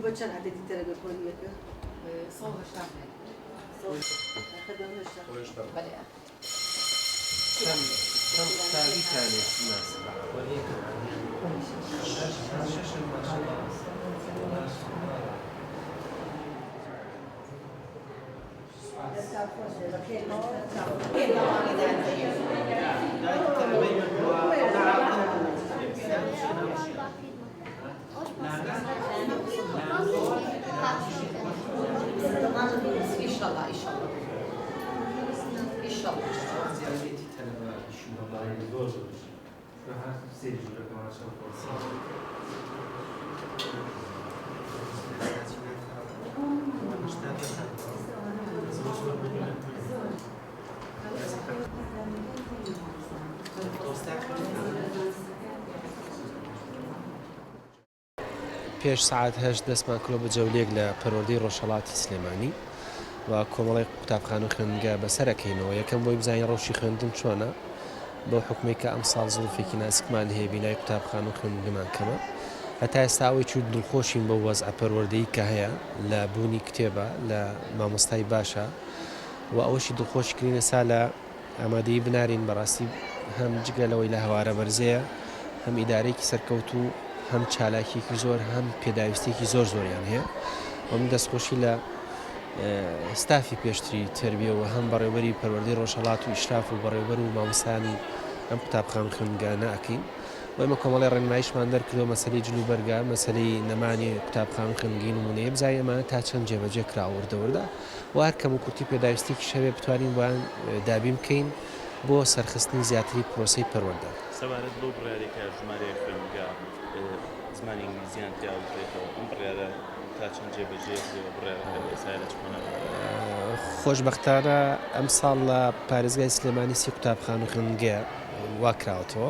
بە چەند عەدەدی تەلەبە پۆلی یەکە؟ 180 هەیە. 180. بەلێ. چەند چەند قوتابیتان ناسبە؟ ئیشەڵا ئیشەڵا ئیشەڵا. پێش سەعات هەشت دەستمان کردوە بە جەولەیەک لە پەروەردەی ڕۆژهەڵاتی سلێمانی و کۆمەڵێک قوتابخانە و خوێندنگە بەسەر ئەکەینەوە یەکەم بۆی بزانین ڕەوشی خوێندن چۆنە بەو حوکمەی کە ئەمساڵ زروفێکی ناسکمان هەیە بینای قوتابخانە و خوێندنگەمان کەمە هەتا ئێستا ئەوەی چوو دڵخۆشین بەو وەزعە پەروەردەیی کە هەیە لە بوونی کتێبە لە مامۆستای باشە و ئەوەشی دڵخۆشی کردین ئێستا لە ئامادەیی بنارین بەڕاستی هەم جگە لەوەی لە هەوارە بەرزەیە هەم ئیدارەیەکی سەرکەوتوو هەم چالاکیەکی زۆر هەم پێداویستیەکی زۆر زۆریان هەیە و من دەستخۆشی لە ستافی پێشتری تربیە و هەم بەڕێوبەری پەروەردەی ڕۆژهەڵات و ئیشراف و بەڕێوبەر و مامۆستایانی ئەم قوتابخانە و خوێندنگانە ئەکەین و ئێمە کۆمەڵی ڕێنماییشمان دەرکردووە مەسەلەی جل و بەرگە مەسەلەی نەمانی قوتابخانە و خوێندنگەی نموونەیە بزانین ئەمانە تا چەند جێبەجێ کراوە وردە وردە و هەر کەموکورتی پێداویستیەکیش هەبێت بتوانین بۆیان دابین بکەین بۆ سەرخستنی زیاتری پرۆسەی پەروەردە. سەبارەت بەو بڕیارەی کە ژمارەیەک خوێندنگا زمانی ئینگلیزیان تیا بکرێتەوە، ئەم بڕیارە تا چەند جێبەجێ کرێ و بڕیارەکە لە ئێستایا لە چ قۆناغێکدایە؟ خۆشبەختانە ئەمساڵ لە پارێزگای سلێمانی سی قوتابخانە و خوێندنگە وا کراوەتەوە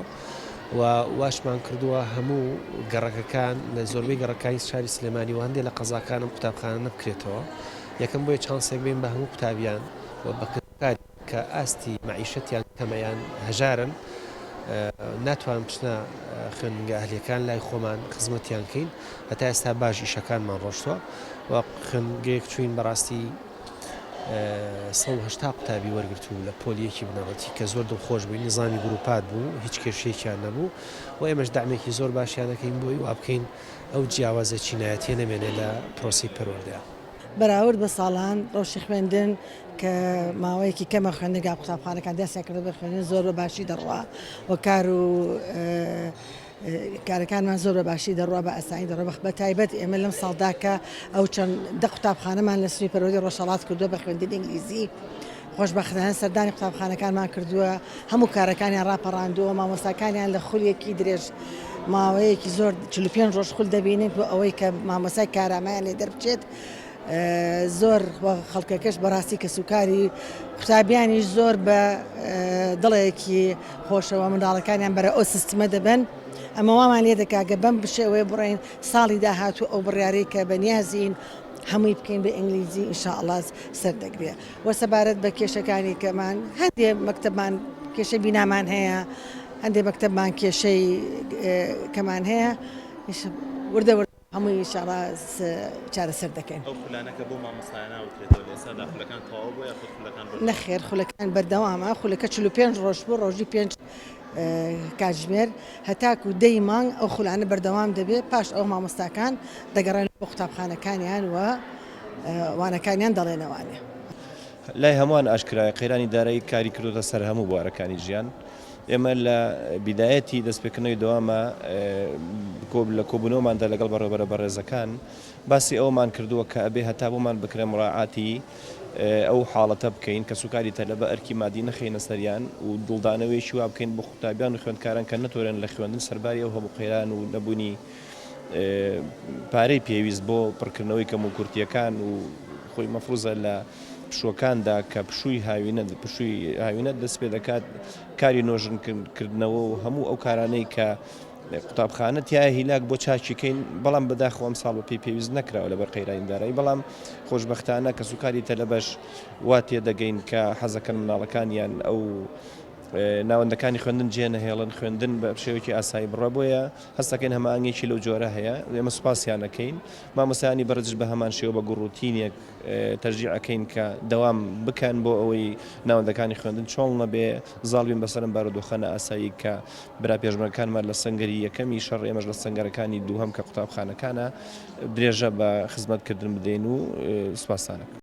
و واشمان کردووە هەموو گەڕەکەکان لە زۆربەی گەڕەکانی شاری سلێمانی و هەندێک لە قەزاکان ئەم قوتابخانانە بکرێتەوە یەکەم بۆیە چانسێک بین بە هەموو قوتابیان و بە کەسوکاریان کە ئاستی مەعیشەتیان کەمە یان هەژارن ناتوانن بچنە خوێندنگە ئەهلیەکان لای خۆمان خزمەتیان کەین هەتا ئێستا باش ئیشەکانمان ڕۆشتوە و خوێندنگەیەک چوین بەڕاستی 180 قوتابی وەرگرتوو لە پۆلیەکی بنەڕەتی کە زۆر دڵخۆش بووین نظامی گروپات بوو هیچ کێشەیەکیان نەبوو و ئێمەش دەعمێکی زۆر باشیان دەکەین بۆی وا بکەین ئەو جیاوازە چینایەتیە نەمێنێ لە پرۆسەی پەروەردەیا. بەراورد بە ساڵان ڕەوشی خوێندن کە ماوەیەکی کەمە خوێندنگا قوتابخانەکان دەستیان کردوە بە خوێندن زۆر بە باشی دەڕوا و کار و کارەکانمان زۆر بە باشی دەڕوا بە ئاسانی دەڕوا بە تایبەت ئێمە لەم ساڵدا کە ئەو چەند دە قوتابخانەمان لە سنووری پەروەردەی ڕۆژهەڵات کردووە بە خوێندنی ئینگلیزی خۆشبەختانە سەردانی قوتابخانەکانمان کردووە هەموو کارەکانیان ڕاپەڕاندووە مامۆستاکانیان لە خولێکی درێژ ماوەیەکی زۆر 45 ڕۆژ خول دەبینن بۆ ئەوەی کە مامۆستای کارامەیان لێ دەربچێت زۆر خەڵکەکەش بەڕاستی کەسوکاری قوتابیانیش زۆر بە دڵێکی خۆشەوە منداڵەکانیان بەرە ئەو سیستمە دەبن ئەمە وامان لێ دەکات گە بەم بشێوەیە بڕین ساڵی داهاتوو ئەو بڕیارەی کە بەنیازین هەمووی بکەین بە ئینگلیزی ان شاء اللە سەر دەگرێ وە سەبارەت بە کێشەکانی کەمان هەندێ مەکتەبمان کێشەی بینامان هەیە هەندێ مەکتەبمان کێشەی کەمان هەیە وردە وردە هەمووی ان شاء اللە چارەسەر دەکەین. ئەو خولانە کە بۆ مامۆستایان ناوترێتەوە لە ئێستادا خولەکان تەواو بووە یاخود خولەکان بەردەوامە؟ نەخێر خولەکان بەردەوامە خولەکە 45 ڕۆژ بوو ڕۆژی پێنج کاتژمێر هەتاکو دەی مانگ ئەو خولانە بەردەوام دەبێت پاش ئەو مامۆستاکان دەگەڕێنەوە بۆ قوتابخانەکانیان و وانەکانیان دەڵێنەوانێ. لای هەمووان ئاشکرایە قەیرانی دارایی کاری کردۆتە سەر هەموو بوارەکانی ژیان. ئێمە لە بیدایەتی دەستپێکردنەوەی دەوامە لە کۆبوونەوەماندا لەگەڵ بەڕێوەبەرە بەڕێزەکان باسی ئەوەمان کردووە کە ئەبێ هەتا بۆمان بکرێ مراعاتی ئەو حاڵەتە بکەین کەسوکاری تەلەبە ئەرکی مادی نەخەینە سەریان و دڵدانەوەیەکی وا بکەین بۆ قوتابیان و خوێندکاران کە نەتۆرێن لە خوێندن سەرباری ئەو هەموو قەیران و نەبوونی پارەی پێویست بۆ پڕکردنەوەی کەموکورتییەکان و خۆی مەفروزە لە پشووەکاندا کە پشووی هاوینە پشووی هاوینە دەست پێ دەکات کاری نۆژنکردنەوە و هەموو ئەو کارانەی کە قوتابخانە تیایە هیلاک بۆ چاکی کەین بەڵام بەداخەوە ئەمساڵ بەپێی پێویست نەکراوە لەبەر قەیرانی دارایی بەڵام خۆشبەختانە کەسوکاری تەلەبەش وا تێدەگەین کە حەزەکەن مناڵەکانیان ئەو. ناوەندەکانی خوێندن جێ نەهێڵن، خوێندن بە شێوەیەکی ئاسایی بڕوا، بۆیە هەست دەکەین هەماهەنگییەکی لەو جۆرە هەیە، ئێمە سوپاسیان ئەکەین. مامۆستایانی بەڕێزیش بە هەمان شێوە بە گوڕوتینێک تەشجیع ئەکەین کە دەوام بکەن بۆ ئەوەی ناوەندەکانی خوێندن چۆڵ نەبێ، زاڵ بین بەسەر ئەم بارودۆخە نائاسایی کە برا پێشمەرگەکانمان لە سەنگەری یەکەمی شەڕ، ئێمەش لە سەنگەرەکانی دووهەم کە قوتابخانەکانە، درێژە بە خزمەتکردن بدەین و سوپاستان ئەکەم.